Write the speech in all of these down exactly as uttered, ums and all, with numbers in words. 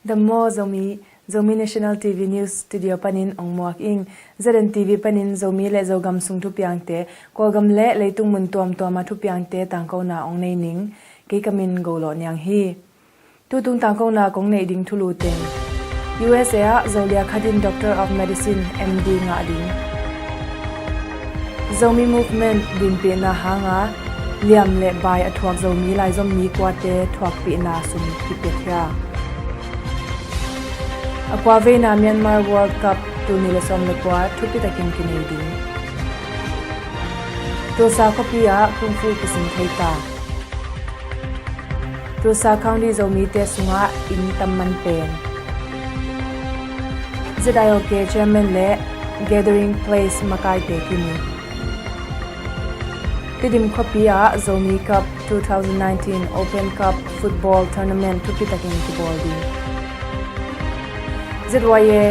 Dam maw Zomi, Zomi National T V News Studio panin ong muak ing. Z N T V panin Zomi le Zogam sung thupiangte, Kawlgam le leitung mun tuamtuama thupiangte tangkona ong nei ning. Kei ka min Go Lawh Niang hi. Tutung tangkona kong neih ding thulu teng. U S A ah Zolia khat in Doctor of Medicine, M D ngah ding. Zomi Movement dinpihna hanga liam le bai a thuak Zomi laizom mi kuate thuakpihna sum kipiakhia. A kua veina Myanmar World Cup tul nih le sawm le kua thupitakin kinei ding. Tulsa khuapi ah kung fu kisin thei ta. Tulsa County Zomite sungah inn tam man pen. Z I O K Chairman le Gathering Place makaite kimu. Tedim khuapi ah Zomi Cup two thousand nineteen Open Cup Football Tournament thupitakin kibawl ding. Z Y A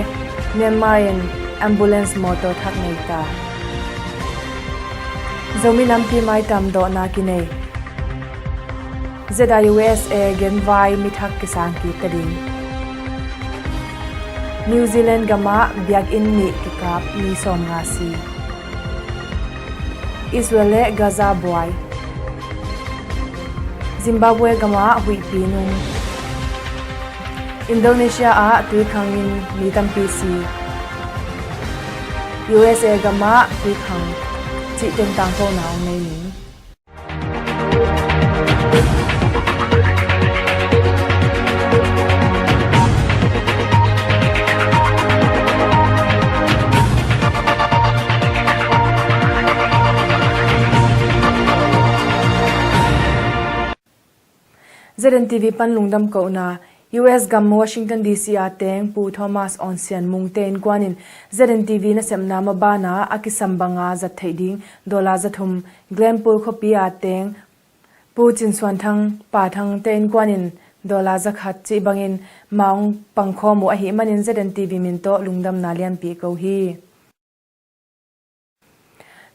Myanmar in ambulance motor thak nei ta. Zomi nampi maitam dawhna kinei. Z I U S A genvai mithak kisang kik ta ding. New Zealand gamah biakinn nih kikap mi sawmnga si. Israel le Gaza buai. Zimbabwe gamah huihpi nung. Indonesia ah tuikhangin mi tampi si. U S A gamah tuikhang cih teng tangkona ong nei ning. Z N T V pan lungdam kohna. U S gam Washington D C a teng Pu Thomas Awn Sian Mung te innkuan in Z N T V nasepna mabana a kisam banga zat theih ding dollar zathum, Glenpool khuapi a teng Pu Cin Suan Thang, Pa Thang te innkuan in dollar zakhat cih bangin ma ong pangkhawm uh ahih manin Z N T V min tawh lungdamna lianpi ko hi.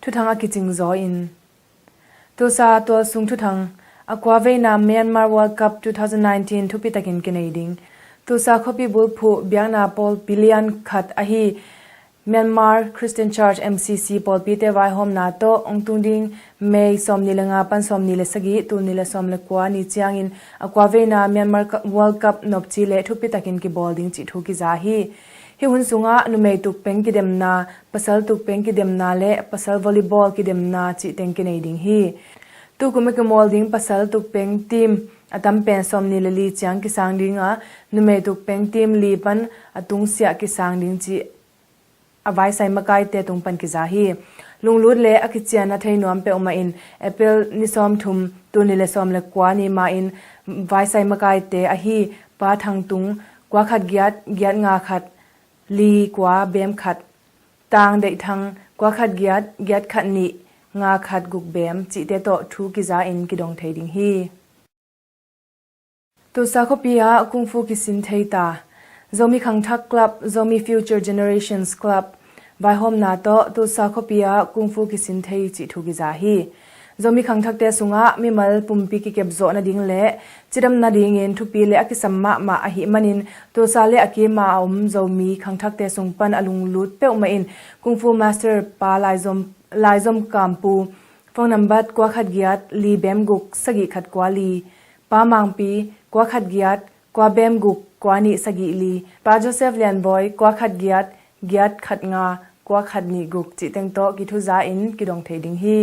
Thuthang a kicing zaw in. Tulsa tualsung thuthang. A kua veina Myanmar World Cup two thousand nineteen thupitakin kinei ding. Tulsa khuapi bulphuh biakna pawlpi lian khat ahi Myanmar Christian Church, M C C, pawlpite vaihawmna tawh ong tung ding May sawmnih le nga pan sawmnih le sagih, tul nih le sawm le kua ni ciangin a kua veina Myanmar Cu-, World Cup nopci le thupitakin kibawl ding cih thu kiza hi. Hih hun sungah numei tukpeng kidemna, pasal tukpeng kidemna le pasal volleyball kidemna cih teng kinei ding hi. Tukum a kimawl ding pasal tukpeng team a tam pen sawmnih le li ciang kisang ding a, numei tukpeng team li pan a tungsiah kisang ding cih a vaisai makaite tung pan kiza hi. Lunglut le a kician a thei nuam peuhmah in April ni sawmthum, tul nih le sawm le kua ni ma in vaisai makaite ahi Pa Thang Tung, kua khat giat, giat nga khat, li kua bem khat, Tang Deih Thang, kua khat giat, giat khat nih, nga khat guk bem cihte tawh thu kiza in kidong thei ding hi. Tulsa khuapi ah kung fu kisin thei ta. Zomi Khangthak Club, Zomi Future Generations Club vaihawmna tawh Tulsa khuapi ah kung fu kisin thei cih thu kiza hi. Zomi khangthakte sungah mimal pumpi kikep zawh nading le cidam nadingin thupi le a kisam mahmah ahih manin Tulsa le a kima a om Zomi khangthakte sung pan a lunglut peuhmah in kung fu master Pa Laizom, Laizom Kampu, phone number kua khat giat, li bem guk, sagih khat kua li, Pa Mangpi, kua khat giat, kua bem guk, kua nih sagih li, Pa Joseph Lianbawi, kua khat giat, giat khat nga, kua khat nih guk cih teng tawh kithuza in kidong thei ding hi.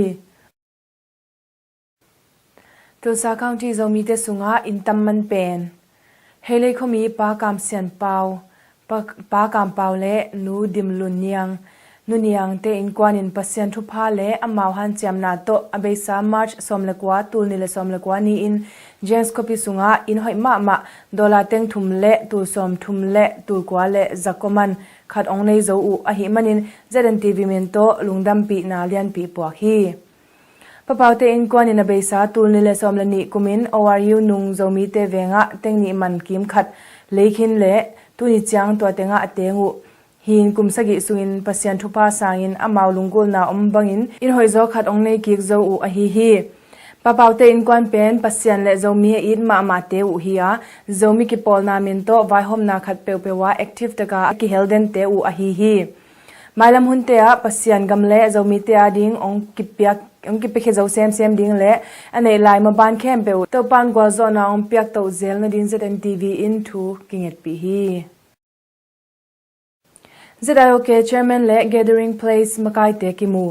Tulsa County Zomite sungah inn tam man pen. Heilei khuami Pa Kam Sian Pau, Pa, Pa Kam Pau le Nu Dim Lun Niang, Nu Niang te innkuan in Pasian thupha le amau hanciamna tawh a beisa March sawm le kua, tul nih le sawm le kua ni-in James khuapi sungah inn hoih mahmah dollar teng thum le tul sawm thum le tul kua le za kuaman khat ong nei zo uh ahih manin Z N T V min tawh lungdampihna lianpi puak hi. Pa Pau te innkuan in a beisa tul nih le sawm le nih kumin O R U nung Zomite vengah teng nih man kim khat lei khin le tuni ciang tua tengah a teng uh. Hi in kum sagih sungin Pasian thupha sangin amau lunggulhna om bangin inn hoihzaw khat ong nei kik zo uh ahi hi. Papaute innkuan pen Pasian le Zomi a it mahmahte uh hi a, Zomi kipawlna min tawh vaihawmna khat peuhpeuh ah active taka a kiheldente uh ahi hi. Mailam hunte ah Pasian gam le Zomite ading hong kipiak, hong kipiakhia zo semsem ding le a neih lai maban khempeuh uh Topa'n gualzawhna hong piakto zel nading Z N T V in thu kingetpih hi. Z I O K Chairman le Gathering Place makaite kimu.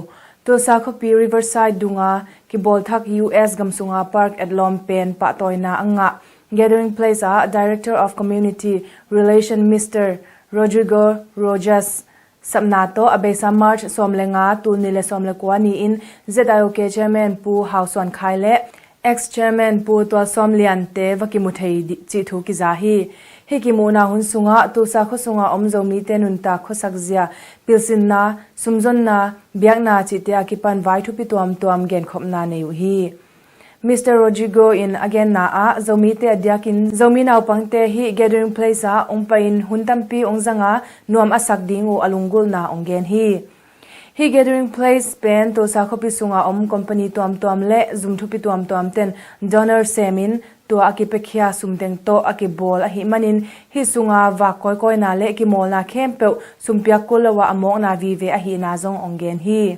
Tulsa khuapi Riverside dunga kibawlthak U S gamsunga park etlawm pen pahtawina a ngah Gathering Place ah Director of Community Relation Mister Rodrigo Rojas sapna tawh a beisa March sawm le nga, tul nih le sawm le kua ni-in Z I O K Chairman Pu Hau Suan Khai le Ex-Chairman Pu Tual Sawm Lian te va kimu thei cih thu kiza hi. Hih kimuhna hun sungah Tulsa khuasunga om Zomite nuntak khuasak zia, pilsinna, sumzonna, biakna cihte a kipan vai thupi tuamtuam genkhopna nei uh hi. Mister Rodrigo in a genna ah Zomite a diakin Zomi naupangte hih Gathering Place ah hong pai-in hun tampi hong zanga nuam a sak ding uh a lunggulhna hong gen hi. Hih Gathering Place pen Tulsa khuapi sunga om company tuamtuam le zum thupi tuamtuam ten donor semin tua a kipiakhia sumteng tawh a kibawl ahih manin hih sunga vak kawikawina le kimawlna khempeuh sumpiak kul lo ah a mawkna vive ahihna zong hong gen hi.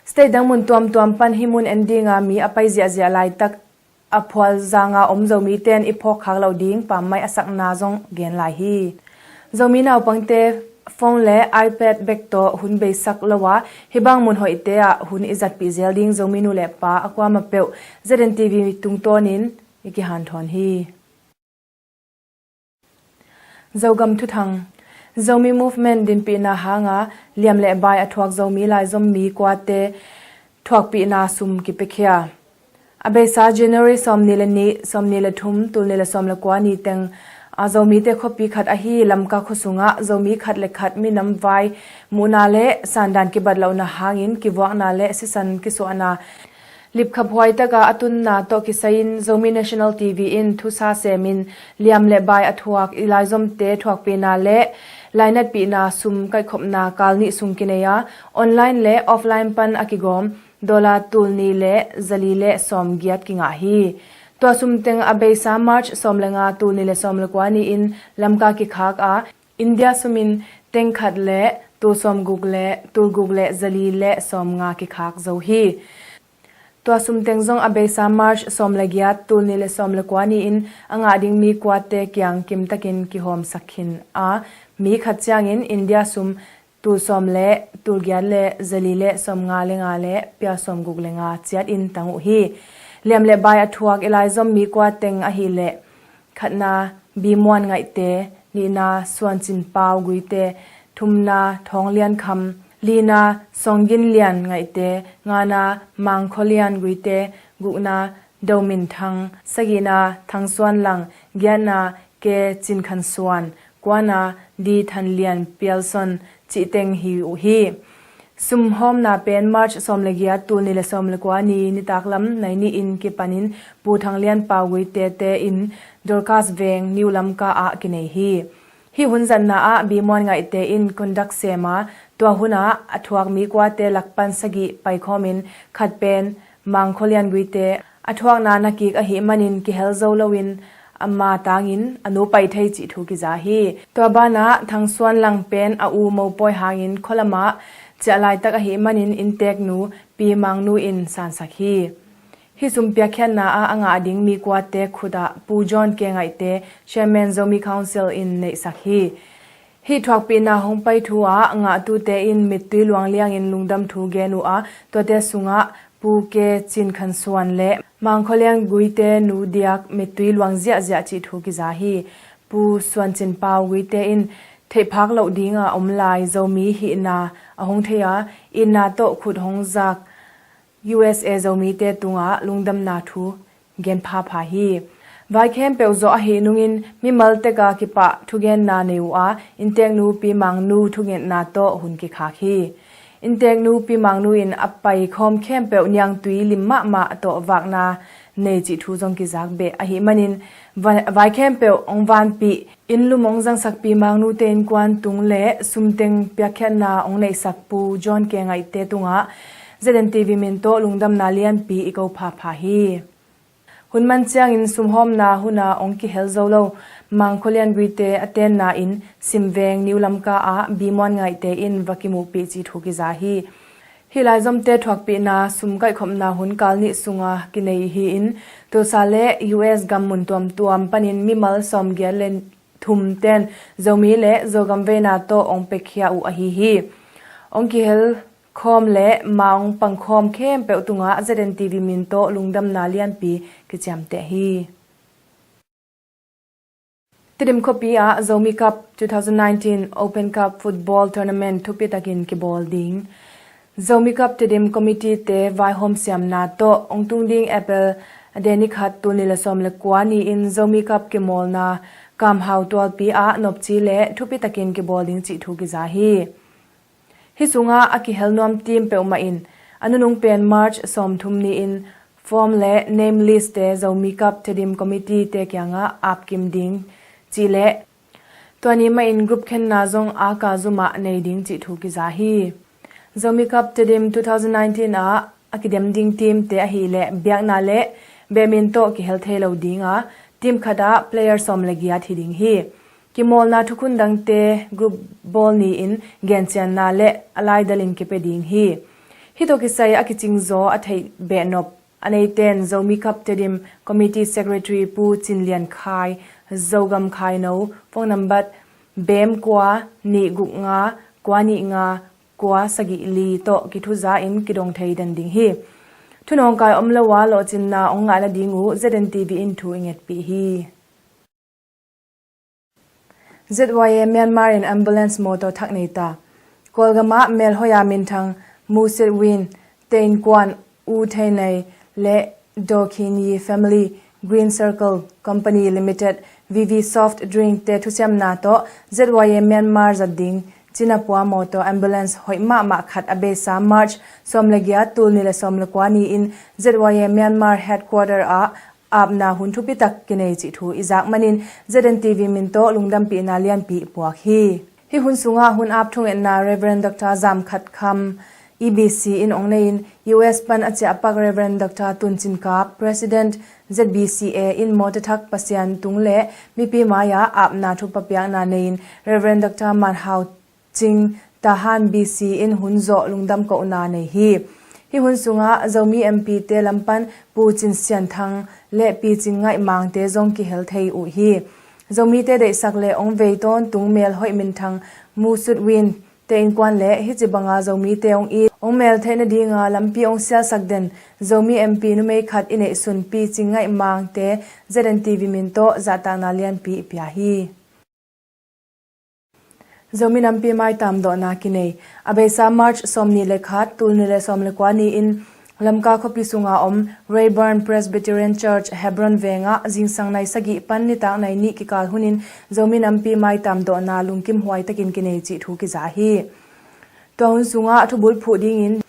State dang mun tuamtuam pan hih mun en dinga mi a pai ziahziah laitak a phualzanga om Zomite in i phawkkhak loh ding pammaih a sakna zong gen lai hi. Zomi naupangte phone le iPad bek tawh hun beisak lo a, hih bang mun hoihte ah hun i zatpih zel ding Zomi nu le pa a kuamah peuh Z N T V tungtawnin i kihanthawn hi. Zogam thuthang. Zomi Movement dinpihna hanga liam le bai a thuak Zomi laizom mi kuate thuakpihna sum kipiakhia. A beisa January sawmnih le nih, sawmnih le thum, tul nih le sawm le kua ni teng a Zomite khuapi khat ahi Lamka khua sungah Zomi khat le khat minam vai muhna le sandan kibat lohna hangin kivuakna le sisan kisuahna lipkhaphuai taka a tunna tawh kisai-in Zomi National T V in thusa semin liam le bai a thuak i laizomte thuakpihna le lainatpihna sum kaihkhopna kal nih sung kinei a, online le offline pan a kigawm dollar tul nih le zali le sawmgiat kingah hi. Tua sumteng a beisa March sawm le nga, tul nih le sawm le kua ni-in Lamka kikhak a, India sumin teng khat le tul sawmguk le tul guk le zali le sawmnga kikhak zo hi. Tua sumteng zong a beisa March sawm le giat, tul nih le sawm le kua ni-in a ngah ding mi kuate kiang kimtakin kihawmsak khin a, mi khat ciangin India sum tul sawm le tul giat le zali le sawmnga le nga le pia sawmguk le nga ciatin tang uh hi. Liam le bai a thuak i laizom mi kua teng ahileh, khatna Bimuan Ngaihte, nihna Suan Cin Pau Guite, thumna Thawng Lian Kham, lina Sawng Gin Lian Ngaihte, ngana Mang Khaw Lian Guite, gukna Do Min Thang, sagihna Thang Suan Lang, giatna Ke Cin Khan Suan, kuana Di Than Lian Pial Son cih teng hi uh hi. Sumhawmna pen March sawm le giat, tul nih le sawm le kua ni nitaklam nai nih in kipanin Pu Thang Lian Pau Guite te in Dorcas Veng, New Lamka ah kinei hi. Hih hun zatna ah Bimuan Ngaihte in conduct sem a, tua hunah a thuak mi kuate lakpan sagih paikhawmin khat pen Mang Khaw Lian Guite a thuakna na kik ahih manin kihel zo loin ama tangin a nu pai thei cih thu kiza hi. Tua banah Thang Suan Lang pen a u mopawi hangin khualamah ciah laitak ahih manin innteknu Pi Mang Nu in sansak hi. Hih sum piakkhiatna ah a ngah ding mi kuate khutah Pu John Ke Ngaihte, Chairman Zomi Council in neihsak hi. Hih thuakpihna hong pai thu ah ngahtute in mittui luang liangin lungdam thu gen uh a, tuate sungah Pu Ke Cin Khan Suan le Mang Khaw Lian Guite nu diak mittui luang ziahziah cih thu kiza hi. Pu Suan Cin Pau Guite in theihphak loh dinga om lai Zomi hihna a hong thei a, itna tawh khut hong zak U S A Zomite tungah lungdamna thu gen phapha hi. Vai khempeuh zawh ahih nungin mimal teka kipah thugenna nei uh a, innteknu Pi Mang Nu thungetna tawh hun kikhak hi. Innteknu Pi Mang Nu in a paikhawm khempeuh niangtui lim mahmah tawh vakna nei cih thu zong kizak beh ahih manin va-, vai khempeuh hong vanpih, inn lum hong zangsak Pi Mang Nute innkuan tung le sumteng piakkhiatna hong neihsak Pu John Ke Ngaihte tungah Z N T V min tawh lungdamna lianpi i ko phapha hi. Hun man ciangin sumhawmna huna hong kihel zo lo Mang Khua Lian Gui te a tenna in Simveng, New Lamka ah Bimuan Ngaihte in va kimuhpih cih thu kiza hi. Hih laizomte thuakpihna sum kaihkhopna hun kal nih sunga kinei hi-in, Tulsa le U S gam mun tuamtuam panin mimal sawmgiat le thum ten Zomi le Zogam veina tawh hong pekhia uh ahi hi. Hong kihel khawm le ma hong pangkhawm khempeuh tungah Z N T V min tawh lungdamna lianpi kiciamteh hi. Tedim khuapi ah Zomi Cup two thousand nineteen Open Cup Football Tournament thupitakin kibawl ding. Zomi Cup Tedim Committee te vaihawm siamna tawh hong tung ding April a deni khat, tul nih le sawm le kua ni-in Zomi Cup kimawlna Kamhau tualpi ah nopci le thupitakin kibawl ding cih thu kiza hi. Hih sungah a kihel nuam team peuhmah in a nunung pen March sawmthum ni-in form le name list te Zomi Cup Tedim Committee te kiangah apkim ding cih le tua ni mahin group khenna zong aka zumah nei ding cih thu kiza hi. Zomi Cup Tedim two thousand nineteen ah a kidem ding team te ahileh biakna le beh min tawh kihel thei lo ding a, team khat ah player sawm le giat hi ding hi. Kimawlna thukhun dangte group bawl ni-in gencianna le a laidalin kipia ding hi. Hih tawh kisai a kicingzaw a theih behnop a neiten Zomi Cup Tedim Committee Secretary Pu Cin Lian Khai, Zogam Khaino, phone number bem kua nih guk nga kua nih nga kua sagih li tawh kithuza in kidong thei den ding hi. Thunawngkai om lo a lawhcinna hong ngah nading uh Z N T V in thu i ngetpih hi. Z Y A Myanmar in ambulance mawtaw thak nei ta. Kawlgam ah melhoih a minthang Mu Sit Win, Tein Kwan, U Thei Nei le Do Khin Yi family, Green Circle Company Limited, V V Soft Drink te thusiamna tawh Z Y A Myanmar zat ding Cinapua mawtaw ambulance hoih mahmah khat a beisa March sawm le giat, tul nih le sawm le kua ni-in Z Y A Myanmar headquarter ah apna hun thupitak kinei cih thu i zak manin Z N T V min tawh lungdampihna lianpi i puak hi. Hih hun sungah hun ap thungetna Reverend Doctor Zam Khat Kham, E B C in hong nei-in U S pan a ciahpak Reverend Doctor Tun Cin Kap, President Z B C A in mawtaw thak Pasian tung le mipi mai-ah apna thupha piakna nei-in Reverend Doctor Man Hau Cing Tahan B C in hun zawh lungdam kohna nei hi. Hih hun sungah Zomi M P te lam pan Pu Cin Sian Thang le Pi Cin Ngaih Mang te zong kihel thei uh hi. Zomite deihsak le hong vei tawntung melhoih minthang Mu Sit Win, Tein Kwan le hih ci banga Zomite hong it, hong mel theih nadinga lampi hong sialsak den Zomi M P numei khat i neihsun Pi Cin Ngaih Mang te Z N T V min tawh zahtakna lianpi i pia hi. Zomi nampi maitam dawhna kinei. A beisa March sawm nih le khat, tul nih le sawm le kua ni-in Lamka khuapi sunga om Rayburn Presbyterian Church, Hebron vengah zingsang nai sagih pan nitak nai nih kikal hunin Zomi nampi maitam dawhna lungkim huai takin kinei cih thu kiza hi. Tua hun sungah a thubulphuh dingin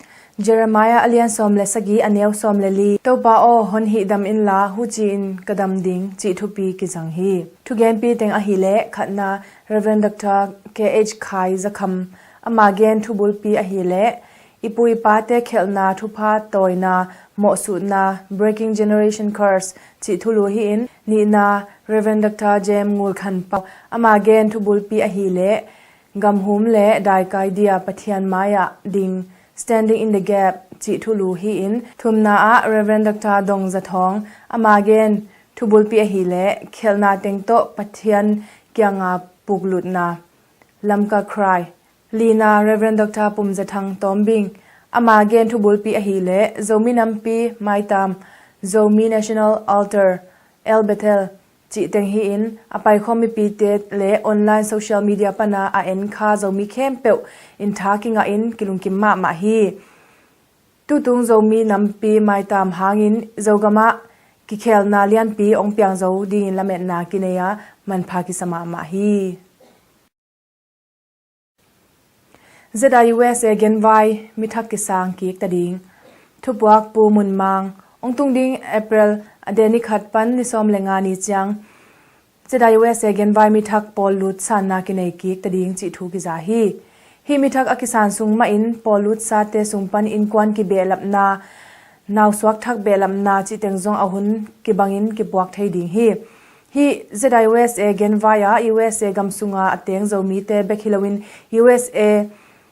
Jeremiah a lian sawm le sagih, a neu sawm le li, Topa aw, hong hihdam inla, huci-in ka dam ding, cih thupi kizang hi. Thugenpi teng ahileh, khatna, Reverend Doctor K H Khai Zakham, ama gen thubulpi ahileh, i pu i pate khelhna, thupha tawina, mawhsutna, Breaking Generation Curse, cih thulu hi-in, nihna, Reverend Doctor Jem Ngul Khan Pau, ama gen thubulpi ahileh, Gamhum le daikai dia Pathian mai-ah ding, Standing in the Gap, cih thulu hi-in, thumna ah Reverend Doctor Dong Za Thawng, ama gen thubulpi ahileh khelhna teng tawh Pathian kianga puklutna, Lamka Cry. Lina, Reverend Doctor Pum Za Thang Tawmbing, ama gen thubulpi ahileh Zomi nampi maitam, Zomi National Altar, El Bethel, cih teng hi-in, a paikhawm mipite le online social media pana a en kha Zomi khempeuh in tha kingahin kilungkim mahmah hi. Tutung Zomi nampi maitam hangin Zogamah kikhelna lianpi hong piang zo dingin lametna kinei a, manpha kisa mahmah hi. Z I U S A genvai mithak kisang kik ta ding. Thupuak Pu Mun Mang, hong tung ding April a deni khat pan ni sawm le nga ni ciang Z I U S A genvai mithak pawl lut sanna kinei kik ta ding cih thu kiza hi. Hih mithak a kisan sung mahin pawl lutsate sung pan innkuan kibehlapna nausuak thak behlapna cih teng zong a hun kibangin kipuak thei ding hi. Hih Z I U S A genvai ah U S A gam sunga a teng Zomite bek hi loin U S A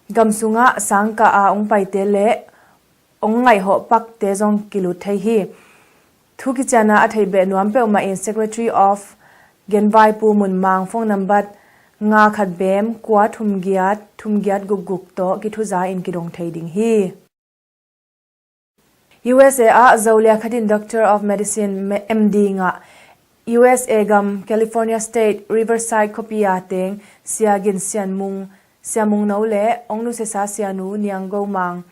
gam sungah sangkah a hong paite le hong ngaihhawh pakte zong kilut thei hi. Thu kicianna a theih beh nuam peuhmah in Secretary of genvai Pu Mun Mang phone nambat nga khat bem kua thum giat thum giat guk guk tawh kithuza in kidong thei ding hi. U S A ah Zolia khat in Doctor of Medicine, M D ngah U S A gam California State Riverside khuapi a teng Sia Gin Sian Mung, Sia Mung No le hong nusiasa Sianu Niang Go Mang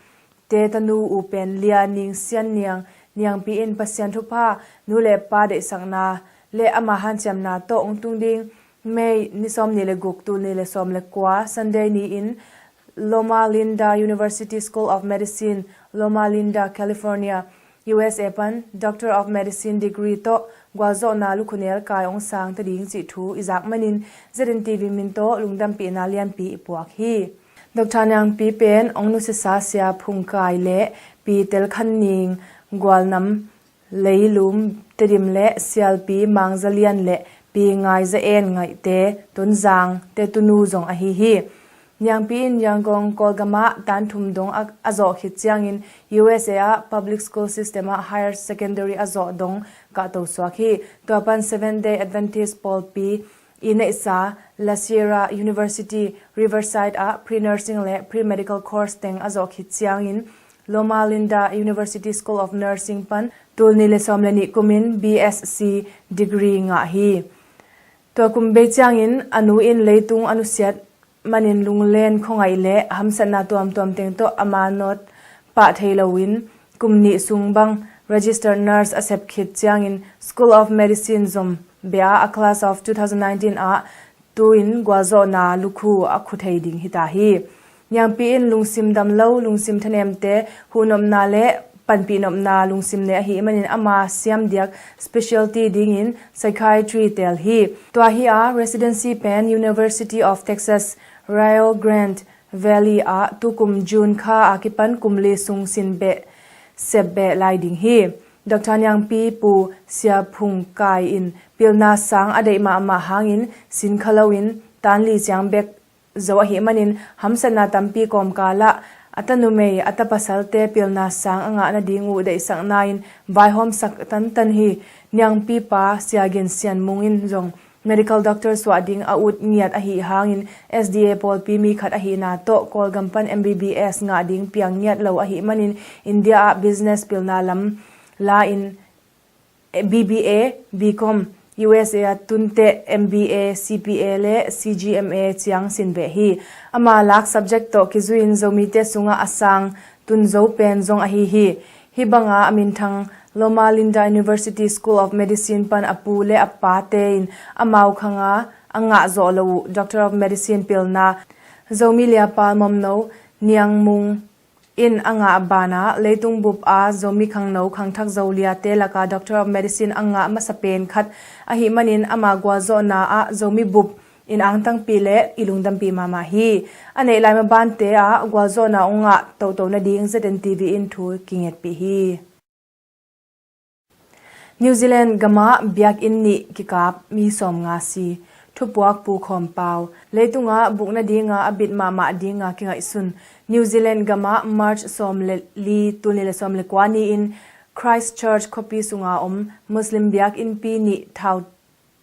te tanu U Pen Lia Ning Sian Niang, Niangpi in Pasian thupha, nu le pa deihsakna le ama hanciamna tawh hong tung ding May ni sawm ni le guk, tul ni le sawm le kua, Sunday ni-in Loma Linda University School of Medicine, Loma Linda, California, U S A pan Doctor of Medicine degree tawh gualzawhna lukhu nelkai hong sang ta ding cih thu i zak manin Z N T V min tawh lungdampihna lianpi i puak hi. Doctor Niangpi pen hong nusiasa Sia Phung Kai le Pi Tel Khan Ning, Gualnam Leilum Tedim le Sialpi Mang Za Lian le Pi Ngai Za En Ngaihte, Tonzang te tunu zong ahi hi. Niangpi in Yangon Kawlgam ah tan thum dong a, a zawh khit ciangin U S A ah public school system ah higher secondary a zawh dong kahto suak hi. Tua pan Seventh Day Adventist pawlpi i neihsa La Sierra University Riverside ah pre-nursing le pre-medical course teng a zawh khit ciangin Loma Linda University School of Nursing pan tul ni le sawm le nih kumin B S C degree ngah hi. Tua kum bei ciangin a nu in leitung a nusiat manin lunglen khuangaih le hamsatna tuamtuam teng tawh ama nawt pah thei loin kum nih sung bang registered nurse a sep khit ciangin School of Medicine zom beh ah a class of two thousand nineteen ah tu-in gualzawhna lukhu a khu thei ding hita hi. Niangpi in lungsim dam lo, lungsim thanemte huhnopna le panpihnopna lungsim nei ahih manin ama siam diak specialty dingin psychiatry tel hi. Tua hi a residency pen University of Texas Rio Grande Valley ah tukum June kha a kipan kum li sung sin beh sep beh lai ding hi. Doctor Niangpi Pu Sia Phung Kai in pilna sang a deih mahmah hangin sin kha loin tan li ciang bek zo ahih manin hamsatna tampi kawmkal ah a ta numei a ta pasalte pilna sang a ngah nading uh deihsakna in vaihawmsak tantan hi. Niangpi pa Sia Gin Sian Mung in zong medical doctor suah ding a ut ngiat ahih hangin S D A pawlpi mi khat ahihna tawh Kawlgam pan M B B S ngah ding piang ngiat lo ahih manin India ah business pilna lam la in B B A, B Com, U S A a tunteh M B A, C P A le C G M A ciang sin beh hi. Ama lak subject tawh kizui-in Zomite sungah a sang tun zo pen zong ahi hi. Hih banga a minthang Loma Linda University School of Medicine pan a pu le a pate in amau khanga a ngah zawh lo uh Doctor of Medicine pilna Zomi Liapa Momno Niang Mung in a ngah banah leitung bup a Zomi khangno khangthak Zoliate laka Doctor of Medicine a ngah masa pen khat ahih manin ama gualzawhna ah Zomi bup in angtangpi le i lungdampi mahmah hi. A neih lai mabante ah gualzawhna hong ngah toto nading Z N T V in thu kingetpih hi. New Zealand gamah biakinn nih kikap, mi sawmnga si. Thupuak Pu Khawm Pau. Leitungah buk nadinga a bit mahmah dinga kingaihsun. New Zealand gamah March sawm le li, tul ni le sawm le kua ni-in Christchurch khuapi sunga om Muslim biakinnpi nih thau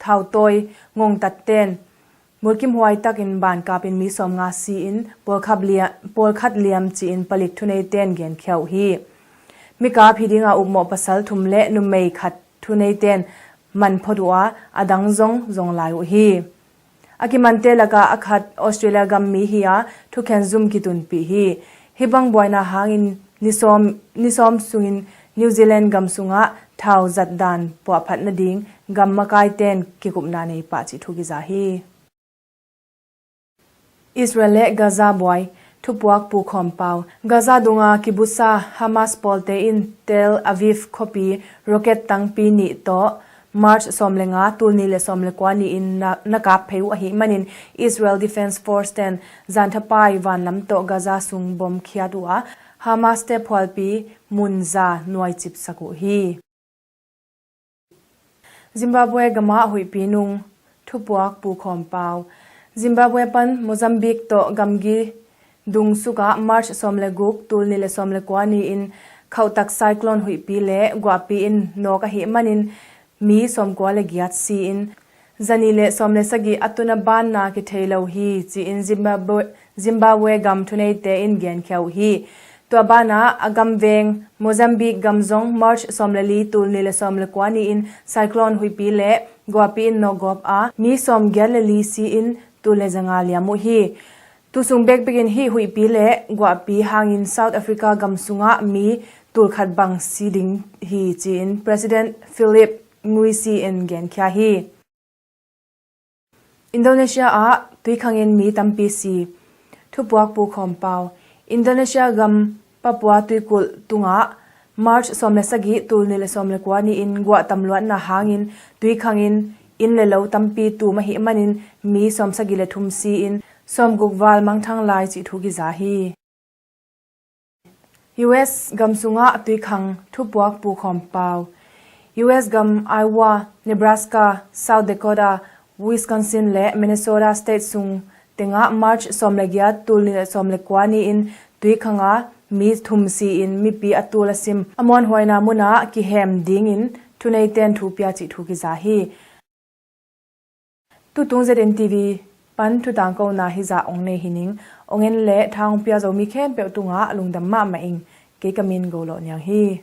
thautawi ngongtatten mulkimhuai takin bankapin mi sawmnga si-in pawlkhat liam, pawlkhat liam ci-in palik thuneiten genkhia uh hi. Mikap hi dinga upmawh pasal thum le numei khat thuneiten man phot uh a, a dang zong zong lai uh hi. A kimante lakah a khat Australia gam mi hi a, thukhen zum kitunpih hi. Hih bang buaina hangin ni sawm, ni sawm sungin New Zealand gam sungah thau zat dan puahphat nading gam makaiten kikupna nei pah cih thu kiza hi. Israel le Gaza buai, thupuak Pu Khawm Pau. Gaza dunga kibusa Hamas pawlte in Tel Aviv khuapi rocket tangpi nih tawh March sawm le nga, tul ni le sawm le kua ni-in na, na kap phei uh ahih manin Israel Defense Force ten zanthapai vanlam tawh Gaza sung bom khiat uh a, Hamas-te phualpi mun za nuaicipsak uh hi. Zimbabwe gamah huihpi nung, thupuak Pu Khawm Pau. Zimbabwe pan Mozambique tawh gamgi dungsukah March sawm le guk, tul nih le sawm le kua ni-in khauhtak cyclone huihpi le guahpi in nawk ahih manin mi sawmkua le giat si-in, zanih le sawm le sagih a tun a banna kithei lo hi, ci-in Zimbabwe, Zimbabwe gam thuneite in genkhia uh hi. Tua banah a gamveng Mozambique gam zong March sawm le li, tul nih le sawm le kua ni-in cyclone huihpi le guahpi in nawkgawp a, mi sawmgiat le li si-in tul le zanga liam uh hi. Tusung bekbekin hih huihpi le guahpi hangin South Africa gam sungah mi tulkhat bang si ding hi, ci-in President Philip Nyusi in genkhia hi. Indonesia ah tuikhangin mi tampi si. Thupuak Pu Khawm Pau. Indonesia gam Papua tuikulh tungah March sawm le sagih, tul nih le sawm le kua ni-in guah tamluatna hangin tuikhangin inn le lo tampi tum ahih manin mi sawm sagih le thum si-in sawm guk val mangthang lai cih thu kiza hi. U S gam sungah tuikhang, thupuak Pu Khawm Pau. U S gam Iowa, Nebraska, South Dakota, Wisconsin le Minnesota state sung tengah March sawm le giat, tul nih le sawm le kua ni-in tuikhanga mi thum si-in mipi a tul a sim, a muanhuaina munah kihem dingin thuneite'n thu pia cih thu kiza hi. Tutung Z N T V pan thutangkona hizah ong nei hi ning. Ong en le tha ong pia zo mi khempeuh tungah lungdam mahmah ing. Kei ka min Go Lawh Niang hi.